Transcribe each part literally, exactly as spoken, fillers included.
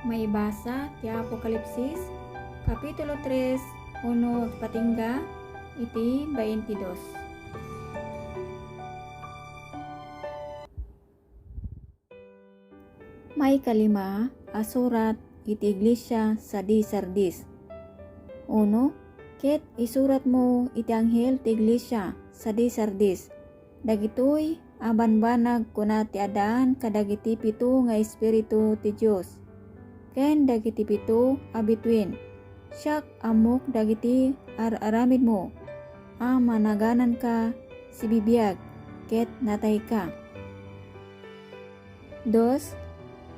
Maibasa ti Apokalipsis, Kapitulo tres, uno agpatingga iti baintidos. Maikalima a surat iti iglesia sadi Sardis. Uno, ket isuratmo iti anghel ti iglesia sadi Sardis. Dagitoy a banbanag kuna ti addaan kadagiti pito nga espiritu ti Dios, ken dagiti pito a bituen. Siak ammok dagiti ar-aramidmo, a managananka sibibiag ket natayka. Dos,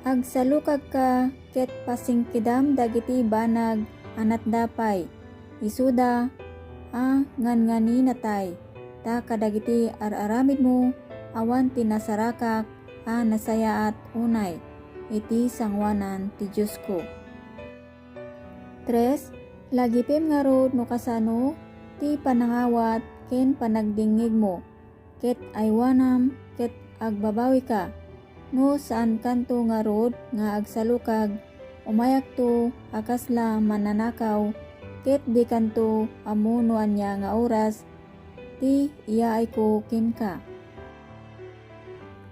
agsalukagka ket pasingkedam dagiti banag a natda pay. Isuda a ngannganni natay, ta kadagiti ar-aramidmo awan ti nasarakak a nasayaat unay iti sangoanan ti Diosko. Tres, lagipem ngarud no kasano ti panangawat ken panagdingngegmo, ket aywanam ket agbabawika. No saankanto ngarud nga agsalukag, umayakto a kasla mannanakaw, ket dikanto ammo no ania nga oras ti iyaayko kenka.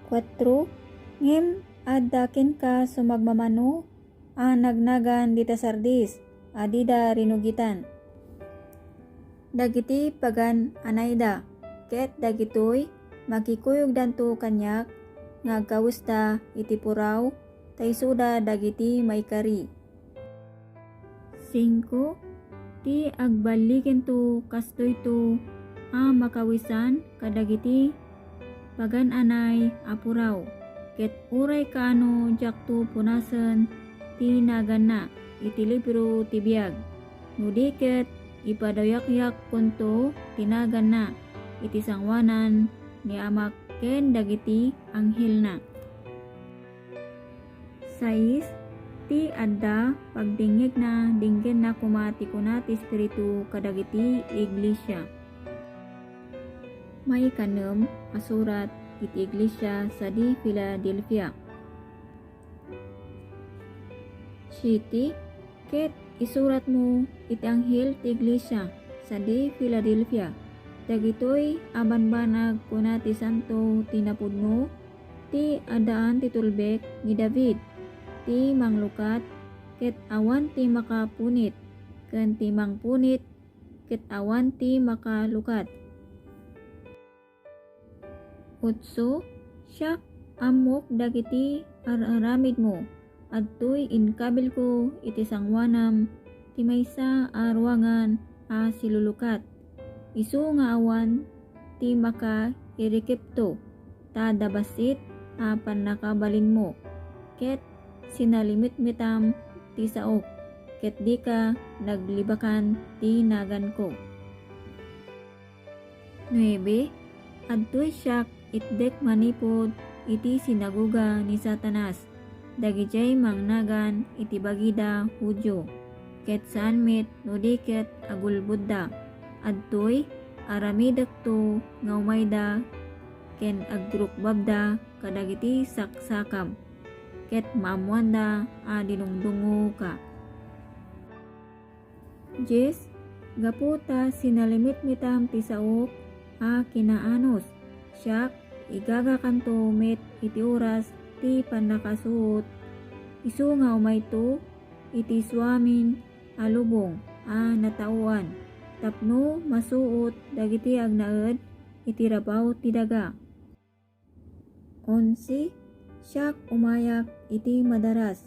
Kuatro, ngem adda kenka sumagmamano a nagnagan dita Sardis a dida rinugitan. Dagiti pagan-anayda, ket dagitoy makikuyogdanto kaniak nga agkawesda iti puraw, ta isuda dagiti maikari. Singko, ti agballigento kastoyto a makawisan kadagiti pagan-anay a puraw, ket uray kaano diakto punasen ti naganna iti libro ti biag, no di ket ipadayakyakonto ti naganna iti sangoanan ni Amak ken dagiti anghelna. Sais, ti adda pagdingngegna, denggenna koma ti kuna ti Espiritu kadagiti iglesia. Maikanem a surat iti iglesia sadi Filadelfia. Siete, ket isuratmo iti anghel ti iglesia sadi Filadelfia, dagitoy a banbanag kuna ti santo ti napudno, ti addaan ti tulbek ni David, ti manglukat ket awan ti makapunit, ken ti mangpunit ket awan ti makalukat. Otso, siak ammok dagiti ar-aramidmo. Adtoy inkabilko iti sangoanam ti maysa a ruangan a silulukat. Isu nga awan ti makairikipto, ta dabassit a pannakabalinmo, ket sinalimitmitam ti saok, ket dika naglibakan ti naganko. Nuebe, adtoy siak itdek manipud iti sinagoga ni Satanas, dagidiay mangnagan iti bagida Judio, ket saan met no di ket agulbodda. Adtoy, aramidekto nga umayda ken agrukbabda kadagiti saksakam, ket maammoanda a dinungdungoka. Dies, gapu ta sinalimitmitam ti saok a kinaanus, siak, igagakanto met iti oras ti pannakasuot, isu nga umayto iti suamin a lubong a nataoan, tapno masuot dagiti agnaed iti rabaw ti daga. Onse, siak umayak iti madaras.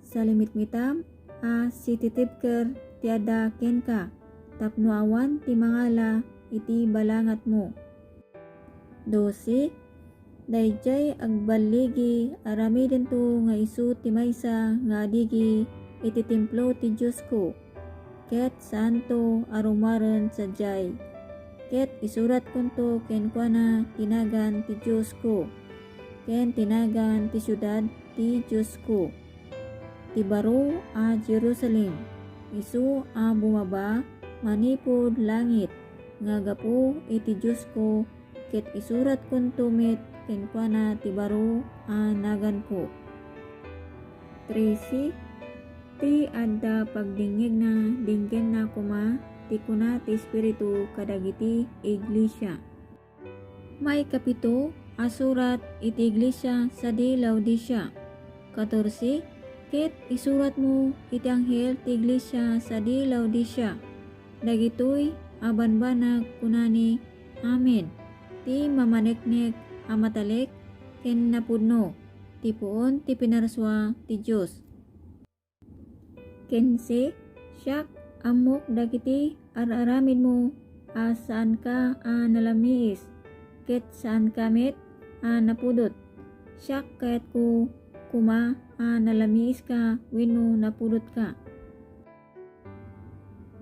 Salimitmitam a sititibker ti adda kenka, tapno awan ti mangala iti balangatmo. Dose, daydiay agballigi aramidento nga isu ti maysa nga adigi iti templo ti Diosko, ket saanto a rumaren sadiay. Ket isuratkonto kenkuana ti nagan ti Diosko, ken ti nagan ti siudad ti Diosko, ti baro a Jerusalem, isu a bumaba manipud langit nga gapu iti Diosko, ket isuratkonto met kenkuana ti baro a naganko. Trese, Ti adda pagdingngegna, denggenna koma ti kuna ti Espiritu kadagiti iglesia. Maikapito a surat iti iglesia sadi Laodicea. Katorse, ket isuratmo iti anghel ti iglesia sadi Laodicea. Dagitoy a banbanag kunani, Amen, ti mamaneknek a matalek ken napudno, ti puon ti pinarsua ti Dios. Kense, siak, ammok dagiti ar-aramidmo a saanka a nalamiis, ket saanka met a napudot. Siak, kayatko koma a nalamiiska wenno napudotka.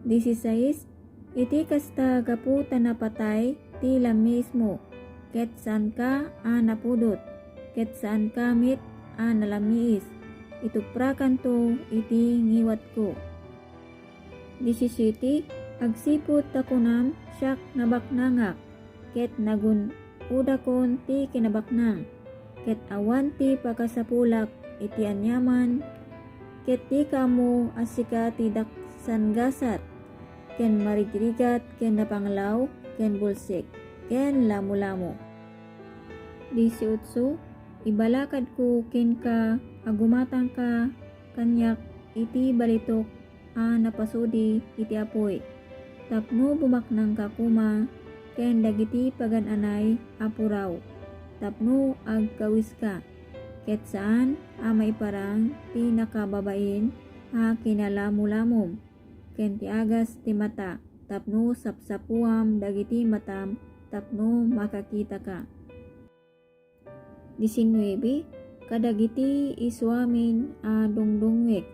Dieciséis, iti kasta, gapu ta napatay ti lamiismo, ket saanka a napudot, ket saanka met a nalamiis, ituprakanto iti ngiwatko. Diecisiete, agsipud ta kunam, siak, nabaknangak, ket nagun-odakon ti kinabaknang, ket awan ti pakasapulak iti aniaman, ket dika ammo a sika ti daksanggasat, ken marigrigat, ken napanglaw, ken bulsek, ken lamolamo. Dieciocho, ibalakadko kenka a gumatangka kaniak iti balitok a napasudi iti apuy, tapno bumaknangka koma ken dagiti pagan-anay a puraw, tapno agkawiska, ket saan a maiparang ti nakababain a kinalamolamom, ken ti agas ti mata, tapno sapsapuam dagiti matam, tapno makakitaka. Diecinuebe, kadagiti isuamin a dungdungngek,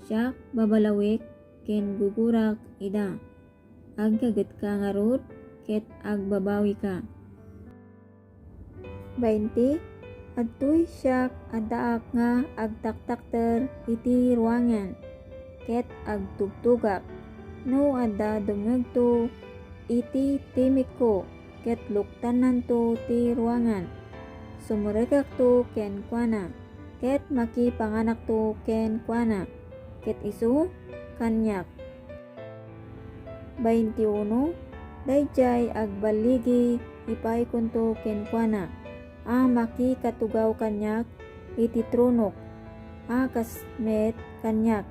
siak, babalawek, ken gugurak ida. Agkagetka ngarud, ket agbabawika. Bainte, adtoy siak, addaak nga agtaktakder iti ruangan, ket agtugtugak. No adda dumngegto iti timekko, ket luktannanto ti ruangan. Sumrekakto kenkuana, ket makipanganakto kenkuana, ket isu kaniak. Bainte uno, daydiay agballigi ipaykonto kenkuana a makikatugaw kaniak iti tronok, a kas met kaniak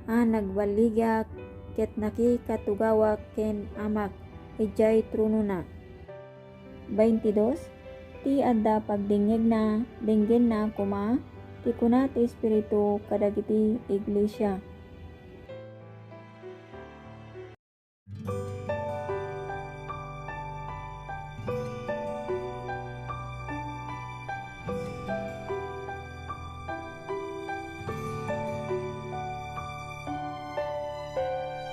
a nagballigiak ket nakikatugawak ken Amak idiay tronona. Baintidos, ti adda pagdingngegna, denggenna koma ti kuna ti Espiritu kadagiti iglesia.